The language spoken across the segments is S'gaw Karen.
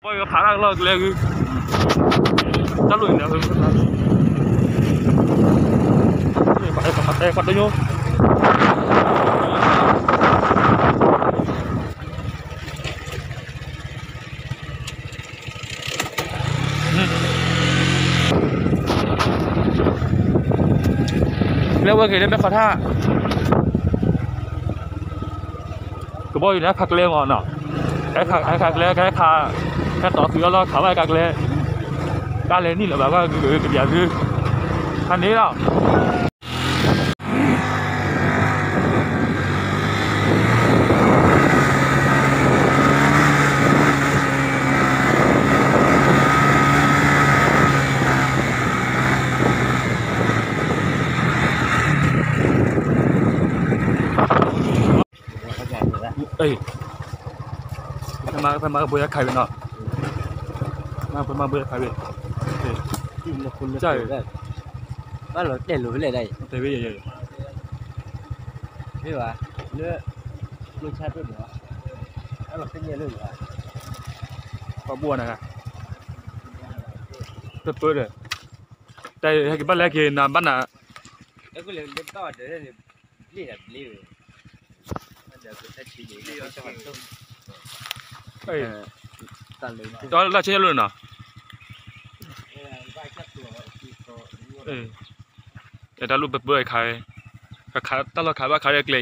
ဖးတၢ်ကလီၢ်ကျဲဂုၤ, တၢ်လိၣ်န့ၣ်, ပှၤတညိ, ကျဲဝဲက့ၤလၢမဲၢ်ခီထၣ် ကဘီယူၤန့ၣ် ဟဲခးကျဲမ့ၢ်နီၤ, ဟဲခးကျဲ ဟဲခး, ဟဲတီၢ်သုးအလီၢ်ခးဘၣ်ဟဲခးကျဲ, တၢ်လဲၤနံၣ်လၢၤဘၣ် ကကပျးသု, ဟးန့ၣ်လီၤ. ဖဲမါကဘိယါခးဝဲနီၤ, မါဖဲမါဘိယါခးဝဲ, ဘၣ်လီၤတဲာ်လိာ်ဖဲလဲၣ်ဒၣ်အံၤ, တဲဝဲယဲ, မ့ၢ်ဘၣ်, လၢ, ကျိဆါတအိၣ်န့ၣ်ဘၣ်, ဘၣ်လီၤတဲာ်လိာ်လၢ, ပှၤဘိနၤ, ပၢပၢဒီး, တၢ်ဟဲက့ၤဘၣ်လဲၤက့ၤနၤဘၣ်နၤ, တၢ်လၢဆဲးလိာ်နီၤ, တၢ်လိၣ်ပၢပၢခး, တၢ်လီၢ်ခးဘၣ်ခးရဲၣ်ကျဲအံ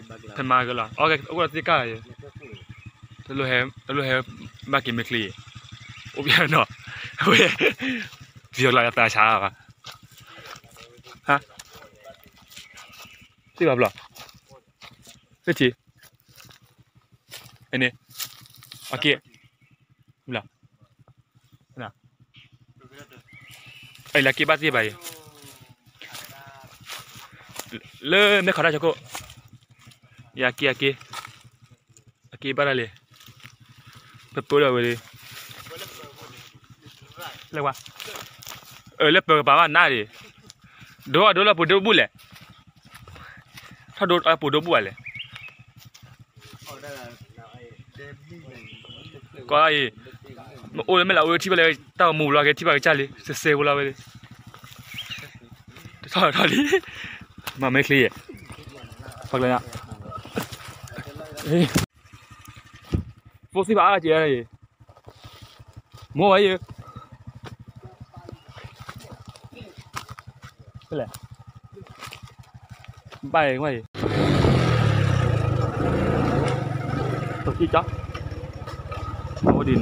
ၤ, ဖဲမါကလီၤ, အိၣ်ဝဲသ့ၣ်ကၢ်, တလိၣ်ဟဲ, ဘၣ်က့ၤမ့ၢ်ချံအံၤ, အိၣ်ဘၣ်နီၤ, ဝဲ, ယီၤလီၤယသးဆါဘၣ်, ဟါ, သ့ၣ်ဘၣ်ဘျီ, သ့ၣ်ဆံ, အန့ၣ်, အက့ၢ်, ဘျီ, အလၢက့ၤဘၣ်သ့ၣ်ဘၣ်အံၤ, လၢမဲၢ်ခီတၢ်ဆၢခိၣ်, ယက့ၤအက့ၢ်, အက့ၤဘၣ်တၢ်လံ, ပပၢဒီးဝဲလံ, လဲၤဝါ, လၢပၢကပၤဘၣ်နးဒံး, ဒိအဒိလၢပူၤဒိဘူၣ်လဲၣ်, ထီၣ်ဒိအပူၤဒိဘူၣ်ဘၣ်လဲၣ် ကီးအံၤ, မ့ၢ်အိၣ်လၢမဲၢ်လၢအိၣ်လၢထံၣ်ဘၣ်လၢတၢ်ဂီၤမူလီၤက့ၤ ထံၣ်ဘၣ်ကစၢ်လံ စဲစဲဖိလီၤဝဲလံ, တထီၣ်ထီၣ်လံ, မၤမ့ၢ်ချံယဲ, ပှၤကျဲ, ဖိသံၣ်ဘၣ်အါကဲအံၤ, မိၢ်ဝဲယဲ, ဖဲလဲၣ် ဘၣ်အံၤ, တကံကၠီ, အိၣ်ဒံးနီၤ,